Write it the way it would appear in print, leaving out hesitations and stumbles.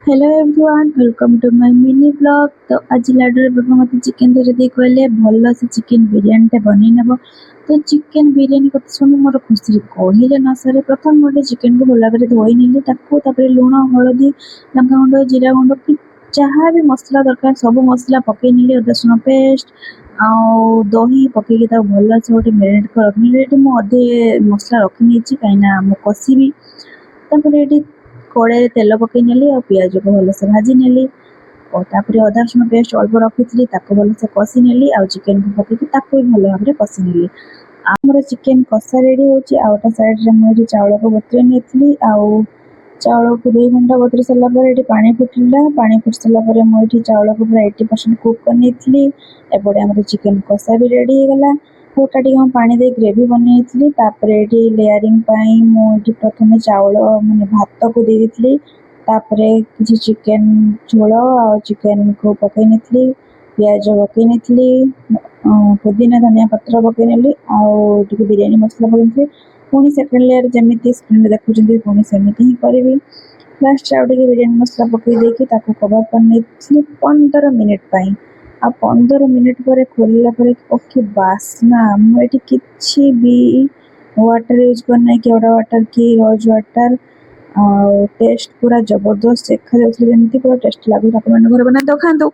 Hello everyone, welcome to my mini vlog। ତ ଆଜି ଲାଡୁର ବାବା ମୋତେ ଚିକେନ୍ ଧରେଇ ଦେଇ କହିଲେ, ଭଲସେ ଚିକେନ୍ ବିରିୟାନୀଟା ବନେଇ ନେବ। ତ ଚିକେନ୍ ବିରିୟାନୀ କଥା ଶୁଣି ମୋର ଖୁସିରେ କହିଲେ ନ ସରେ। ପ୍ରଥମେ ଗୋଟେ ଚିକେନକୁ ଭଲ ଭାବରେ ଧୋଇ ନେଲି ତାକୁ। ତାପରେ ଲୁଣ, ହଳଦୀ, ଲଙ୍କାଗୁଣ୍ଡ, ଜିରା ଗୁଣ୍ଡ କି ଯାହା ବି ମସଲା ଦରକାର, ସବୁ ମସଲା ପକେଇ ନେଲି। ଅଦା ରସୁଣ ପେଷ୍ଟ ଆଉ ଦହି ପକେଇକି ତାକୁ ଭଲସେ ଗୋଟେ ମ୍ୟାରିନେଟ୍ କରି ରଖିନେଲି। ଏଠି ମୁଁ ଅଧେ ମସଲା ରଖିନେଇଛି, କାହିଁକିନା ମୁଁ କଷିବି। ତାପରେ ଏଠି କଡ଼େଇରେ ତେଲ ପକେଇ ନେଲି ଆଉ ପିଆଜକୁ ଭଲସେ ଭାଜି ନେଲି ଓ ତାପରେ ଅଦା ରସୁଣ ପେଷ୍ଟ ଅଳ୍ପ ରଖିଥିଲି, ତାକୁ ଭଲସେ କଷି ନେଲି ଆଉ ଚିକେନକୁ ପକେଇକି ତାକୁ ବି ଭଲ ଭାବରେ କଷି ନେଲି। ଆମର ଚିକେନ କଷା ରେଡ଼ି ହେଉଛି। ଆଉ ଗୋଟେ ସାଇଡ଼ରେ ମୁଁ ଏଠି ଚାଉଳକୁ ବତୁରେଇ ନେଇଥିଲି ଆଉ ଚାଉଳକୁ 2 ଘଣ୍ଟା ବତୁରେଇ ସାରିଲା ପରେ ଏଠି ପାଣି ଫୁଟିଲା। ପାଣି ଫୁଟି ସାରିଲା ପରେ ମୁଁ ଏଠି ଚାଉଳକୁ ପୁରା 80% କୁକ୍ କରିନେଇଥିଲି। ଏପଟେ ଆମର ଚିକେନ କଷା ବି ରେଡ଼ି ହେଇଗଲା। ଗୋଟା ଟିକେ ମୁଁ ପାଣି ଦେଇ ଗ୍ରେଭି ବନେଇଥିଲି। ତାପରେ ଏଠି ଲେୟାରିଂ ପାଇଁ ମୁଁ ଏଠି ପ୍ରଥମେ ଚାଉଳ, ମାନେ ଭାତକୁ ଦେଇ ଦେଇଥିଲି। ତାପରେ କିଛି ଚିକେନ ଝୋଳ ଆଉ ଚିକେନକୁ ପକେଇ ନେଇଥିଲି, ପିଆଜ ପକେଇ ନେଇଥିଲି, ପୁଦିନା ଧନିଆ ପତ୍ର ପକେଇ ନେଲି ଆଉ ଟିକେ ବିରିୟାନୀ ମସଲା ପକେଇଥିଲି। ପୁଣି ସେକେଣ୍ଡ ଲେୟାର ଯେମିତି ସ୍କ୍ରିନରେ ଦେଖୁଛନ୍ତି, ପୁଣି ସେମିତି ହିଁ କରିବି। ଲାଷ୍ଟ ଆଉ ଟିକେ ବିରିୟାନୀ ମସଲା ପକେଇ ଦେଇକି ତାକୁ କଭର କରିନେଇଥିଲି 15 ମିନିଟ୍ ପାଇଁ। ଆଉ 15 ମିନିଟ୍ ପରେ ଖୋଲିଲା ପରେ ଓଃ କି ବାସ୍ନା! ମୁଁ ଏଠି କିଛି ବି ୱାଟର ୟୁଜ୍ କରିନାହିଁ, କେଉଡ଼ା ୱାଟର କି ରୋଜ୍ ୱାଟର। ଆଉ ଟେଷ୍ଟ ପୁରା ଜବରଦସ୍ତ ଦେଖାଯାଉଥିଲା ଯେମିତି, ପୁରା ଟେଷ୍ଟ ଲାଗୁଥିଲା। ଆପଣମାନେ ଘରେ ବନାନ୍ତୁ, ଖାଆନ୍ତୁ।